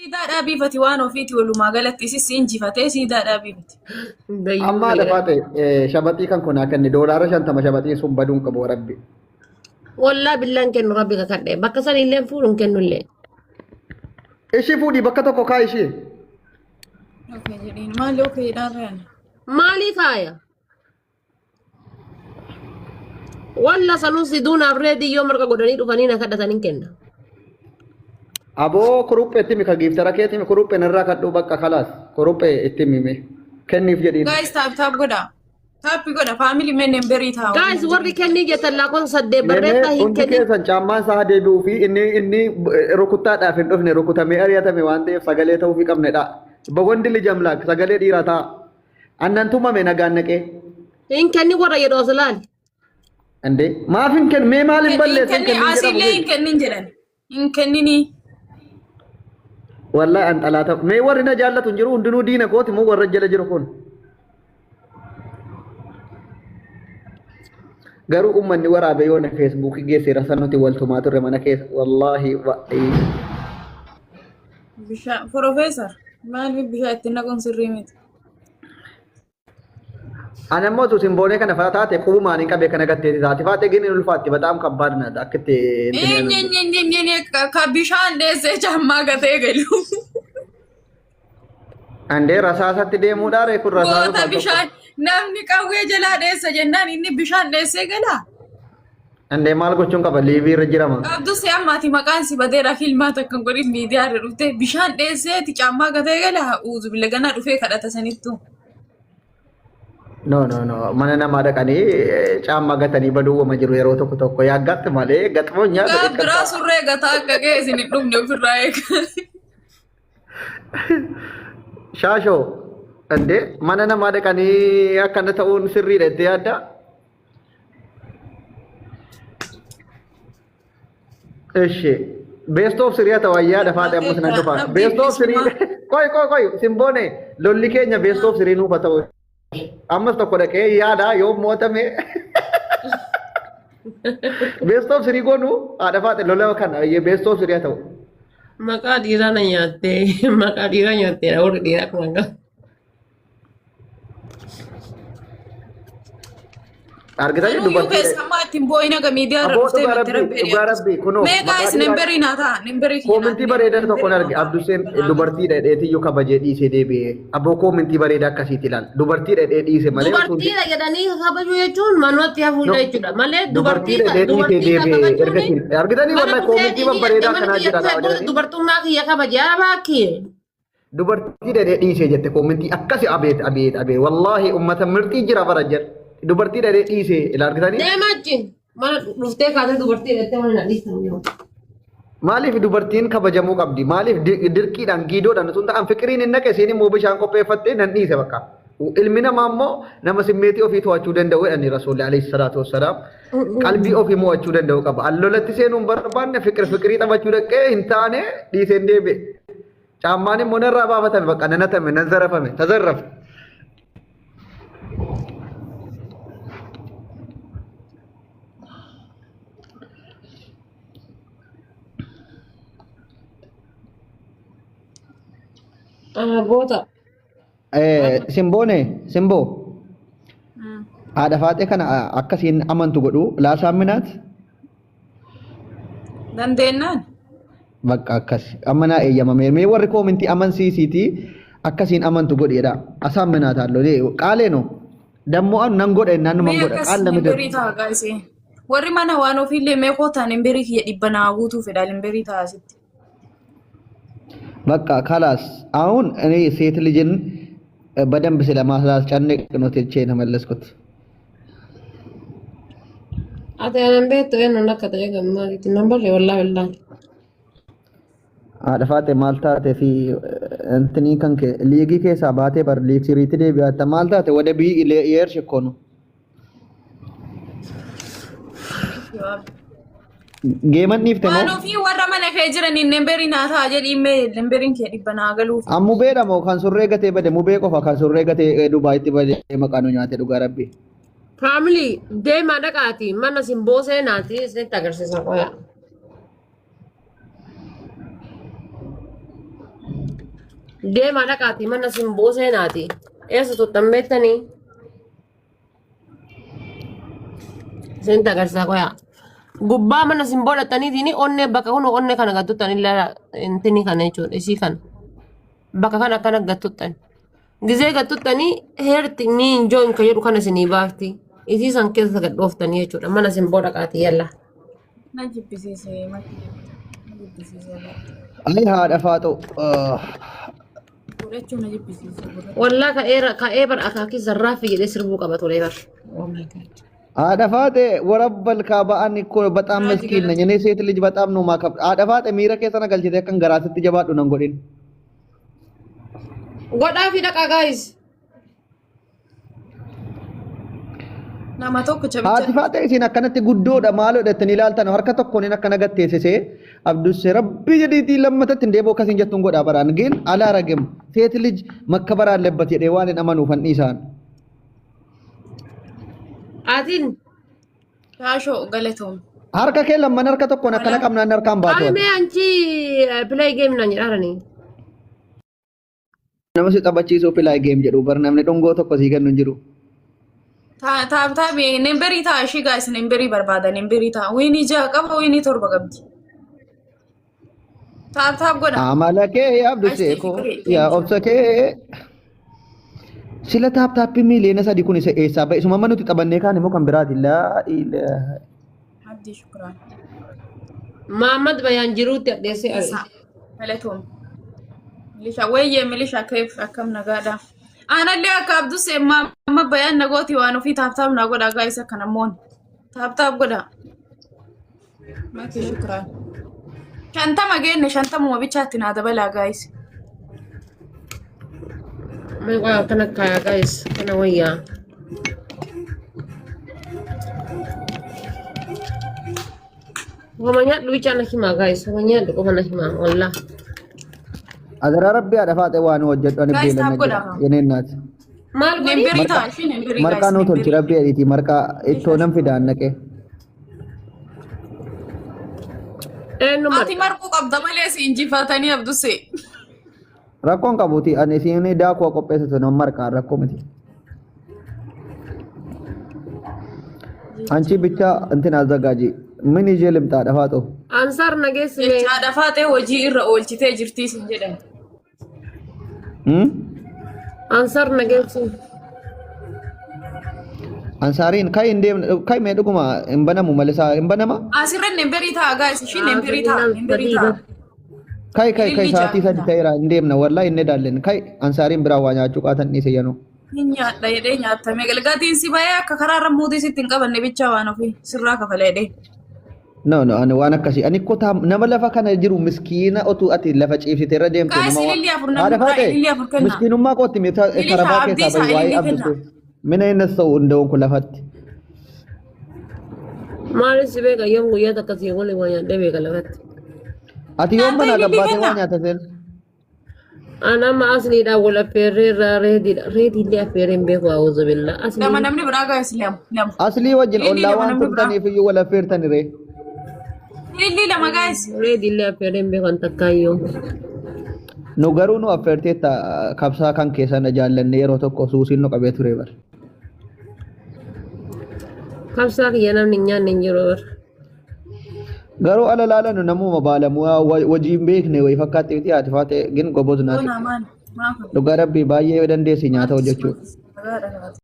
Siidaa dhaabiifati waan ofiiti walumaa galatti isis si injifatee siidaa dhaabiifati. Dayyuu Amma haadha fayyada. faate shabaxii kan kunaa kenne $50 shabaxiin sun baduun qabu rabbi. Wallaa billaan kennu rabbi kakadhe. Bakka san illee fuudhu hin kennu illee. Ishii fuudhii bakka tokko kaa ishii. Okay jedhiin maali okay jedhaan re'an. Maalii kaaya? Walla sanuu siduunaaf reedii yoo marqa godhanii dhufanii na kadhatan hin kenna. Aboo kuruphee itti himi ka giiftara keetti himi kuruphee narraa kadhuu bakka kalaas kuruphee itti himi kenniif jedhiin. Guys tap tap godha. Tap godha family men nemberii ta'a. Guys warri kennii jettan lakkoofsa 8 Meemee barreessaa hin hundi kennin. keessan caammaan isaa deebi'uu fi inni inni rukuttaadhaaf hin dhufne rukutamee ari'atame waan ta'eef sagalee ta'uufii qabnedha. Bogondi lijamlaak sagalee dhiiraa ta'a. Annan tumame nagaan naqee. Hin kennin warra jedhu as laali. Indee maaf hin kennu mee maal hin Hin balleessin kennin kennin jedhamu asiillee hin beeku. kennin jedhan. Hin kenninii. Wallahi an xalaata mee warri na jaallatu hin jiru hundinuu diina kooti moo warra jala jiru kun. Garuu uummanni waraabee yoo na feesbuukii geesseera san nuti wal tumaa turre mana keessa wallaahi wa'ii. Bishaan Profeesar maaliif bishaan itti naquun sirrii miti? Ani ammoo utuu simboonee kana faa taate qubumaan hin qabee kana gatteeti taate faate gini ulfaatti bataam kabbaad naata akka itti Eenye ka bishaan dheessee caammaa gatee galu. Andee rasaasatti deemuudhaa ree kun rasaasa Goota tokko. bishaan namni qawwee jalaa dheessa jennaan inni bishaan dheessee galaa. Andee maal gochuun qaba liivii irra jirama. Abduu see ammaati maqaan si badeera filmaa takka hin godhin miidiyaa irra dhuftee bishaan dheesseeti caammaa gatee gala uuzu billa ganaa dhufee kadhata sanittuu. No no no mana namaa dhaqanii caammaa gatanii baduu wama jiru yeroo tokko tokko yaaggaatti malee gaxmoo nyaata Gaaf biraa dhiqqataa. surree gataa akka ga'e isin hin dhumne ofirraa eega. Shaashoo andee mana namaa dhaqanii akkana ta'uun sirriidha jettee yaaddaa? Eshi best of three haa ta'u ayyaa dafaa ta'e ammas nan dhufa. Rabbii Best of three bilisummaa. qoy qoy qoy simboone lolli keenya best of three nuuf haa ta'u. Ammas tokko dhaqee yaada yoo mootame best of three goonu haadha faate lola kana best of three haa ta'u. Maqaa dhiiraa na nyaattee maqaa dhiiraa nyaatteedha warri dhiiraa akkuma hin qabu. Argitanii Anuyyuu dubartii keessa ammaa ittiin boo'in haga miidiyaa irra Aboo dhuftee dhugaa miti rabbii rabbi dhugaa rabbii kunoo Mee maqaa guys dhiiraa nemberii naa ta'a nemberii kiyya naa koomentii bareedaa tokkoon arge Abduseen dubartii dhedheetiyyuu kabajee dhiisee deebi'e aboo koomentii bareedaa akkasiiti ilaal dubartii dhedhee dhiise malee utuu hin Dubartiidha jedhanii kabajuu jechuun manatti no hafuudha jechuudha malee dubartii dubartii dhedhee dhiisee dubartii deebi'e erga kabajuun siin argitanii mana wallahi dhufee koomentii dhiisee babbareedaa mana akkanaa kiyya jira dhufee laa booda jedhanii dubartummaa kiyya kabaje abaakki. Dubartii dhadhee dhiisee jette koomentii akkasi abeet abeet abeet wallaahi ummata mirxii jira bara jedha dubartii dhadhee dhiisee ila argitanii Deema achi mana dhuftee kaatee dubartii hidhattee mana na dhiisan jiru. maaliif dubartiin kabajamuu qabdi maaliif dirqiidhaan giidoodhaan osoo hin ta'an fiqiriin hin naqe isiin immoo bishaan qopheeffattee nan dhiise bakka ilmi namaa immoo nama simmeetii ofii to'achuu danda'u jedhani rasuulli alayhi salaatu wassalaam qalbii ofii mo'achuu danda'u qaba allolatti seenuu hin barbaanne fiqir fiqirii taphachuu dhaqee hin taane dhiiseen deebi'e Caammaan immoo narraa baafatame bakka nan hatame nan zarafame tazarrafe. Goota. Simboone simboo haadha faaxee kana akkasiin amantu godhu laasaa minaat Dandeennaan. Bakka akkas amma naa eeyyamame mee warri koomintii amansiisiiti akkasiin amantu godhi jedha asaan minaa taalloo qaalee no dammoo anu nan godha jennaan numan Mee godha akkas qaal namni limberii ta'a gaa'isee. Warri mana waan ofiillee mee kootaan limberii kiyya dhibba naa guutuu fedha limberii ta'a asitti. በቃ ካላስ አሁን እኔ ሴት ልጅን በደንብ ስለማስጨንቅ ነው ትቼ የተመለስኩት። Ati anan beektu eenyuun akka ta'e gammaatiitti nan barre wallaahi wallaahi. Haadha Faaxee maal taate fi intinii kan kee liigii keessaa baatee bar liig siriitti deebi'atta maal taate wada biyyi yeershi እኮ ነው። Geeman dhiifte Waan moo? ofii warra mana kee jiraniin lemberii naa ta'a jedhii mee lemberiin kee dhibba naa galuuf. An mubeedha moo kan surree gatee bade mubee qofa kan surree gatee Dubaayitti bade maqaa nu nyaate dhugaa rabbi. Faamilii deemaa dhaqaati mana simboo seenaati isinitti agarsiisa qoya. Deemaa dhaqaati mana simboo seenaati. Eessa tuttan beektanii? Isin agarsiisaa qoyaa. Gubbaa mana simboo dhaqxaniitiin onnee bakka kun onnee kana gattuttan illee intini kana jechuudha isii kana. Bakka kana akkana gattuttan. Gizee gattuttanii heerti ni enjoy kan jedhu kana isinii baafti. Isii san keessa gad dhooftanii jechuudha. Mana simboo dhaqaati yalla. Na jibbisiise mati. Na jibbisiise. Ay haadha faaxoo. Godhachuu na jibbisiise. Wallaa ka'ee ka'ee bar akaakii zarraafi jedhee sirbuu qaba ture bar. Oh my God. Haadha faaxe warabbal kaaba'an እኮ በጣም መስኪን ነኝ እኔ ሴት ልጅ በጣም ነው ማከብ haadha faaxe miira keessa na galchite akkan garaasitti jabaadhu nan godhin. Godhaa fi dhaqaa guys. Nama tokko Haati chabicha. faaxe isin akkanatti guddoodha maaloo jettanii ilaaltan harka tokkoon hin akkana gatteessisee Abdusse rabbi jedhiitii lammatatti hin deebi'u akkasiin jettuun godhaa baraan ግን አላረግም ሴት ልጅ መከበር አለበት jedhee waan hin amanuuf an dhiisaan. Atiin Shaashoo galatoom. Harka kee lamman harka tokkoon akkana qabnaan harkaan baatu. Ay mee anchi play game naan jedhaarani. Nama si taphachiisuu play game jedhu bar namni dhungoo tokko sii kennu hin jiru. Taab taabi nemberii ta'a ishii guys nemberii barbaada nemberii ta'a. Wiinii ja'a qaba wiinii torba qabdi. Tap tap godha. Amala kee Abdussee koo yaa obsa kee. Sila tap tappii miiliyoona 3 kun isa eessaa ba'e? Isuma amma nuti taphannee kaan immoo kan biraati. Laa ilaaha. Abdii shukraan. Mahammad Bayaan jiruutti addeessee Isa. Galatoom. Milishaa wayyee milishaa keef akkam nagaadha. Aanallee akka Abdussee amma bayaan nagooti waan ofii tap tap naa godha guys akka namoonni. Tap tap godha. Maki shukraan. 50 geenne 50 bichaatti naa dabalaa guys. Mee qoyaa akkana kaayaa guys kana wayyaa. Homa nyaadhu bichaa na himaa guys homa nyaadhu qofa na himaa wallah. Adaraa rabbi haadha faaxe waan hojjedhu ani Guys, beela na tap jira. godha. Yeneen naati. Maal godhi? Nemberii ta'a ishii nemberii Marqaa guys nuu tolchi nemberii. rabbi jedhiitii marqaa ittoo nan fidaan naqee. Eenyu Ati marqa? marquu qabda malee si injifatanii Abdussee. Rakkoon qabuuti ani isiin daakuu qopheessitu nan marqaa rakkoo miti. አንቺ ብቻ እንትን አዘጋጂ። ምን ይዤ ልምጣ? ደፋጦ Ansaar nageessi mee? Jecha haadha faaxee hojii irra oolchitee jirtii sin jedhan. Ansaar nageessi. አንሳሪን kai hin deemne kai mee dhuguma hin banamu malee isaa hin banama. Asirra nemberii ta'a guys ishii nemberii ta'a nemberii ta'a. Kai kai kai Ililli sa'aatii 3 ja'a. ta'eera hin deemna wallahi hin nedaallen kai ansaariin biraa waa nyaachuu qaatan dhiise yanoo. Hin nyaadha jedhee nyaattame galgaatiin si bahee akka karaarra muutii sitti hin qabanne bichaa waan ofii sirraa kafala jedhee. No no ani waan akkasii ani kottaa nama lafa kana jiru miskiina otuu ati lafa ciibsite irra deemte Guys nama ililli afur namni haadha biraa faate ililli afur kenna. miskiinummaa kootti Milishaa tarabaa abdii keessaa isaa bahi waa'ee ililli kenna. abdisee mina inni sa'u hunda'uun kun lafatti. Maalis si beeka yoom guyyaa takka si waliin waa nyaadhee beeka lafatti. Ati yoom Nyaata manaa ililli gabbaatee waa kenna. nyaata seen? Ana amma asliidhaan wal affeerreerra reediidha. Reediillee affeerree hin beeku a'uuzu billaa. Lama Aslii. namni biraa guys lama lama. Aslii wajjin Ililli ollaa lama waan namni biraa. turtaniif iyyuu wal affeertani ree. Ililli lama guys. Reediillee affeerree hin beeku an takkaayyoo. Nu garuu nu affeerteetta kabsaa kan keessan jaallanne yeroo tokko suusiin nu qabee ture bar. Kabsaa kiyya namni hin nyaanne hin jiru bar. Garuu ala laalanu namuma baalamuu wajii hin beekne wayii fakkaatti miti haati faate gin goboz naati. Doonaa maal? Maal kun? Dhugaa rabbii baay'ee dandeessi nyaata hojjechuu. Nagaadha.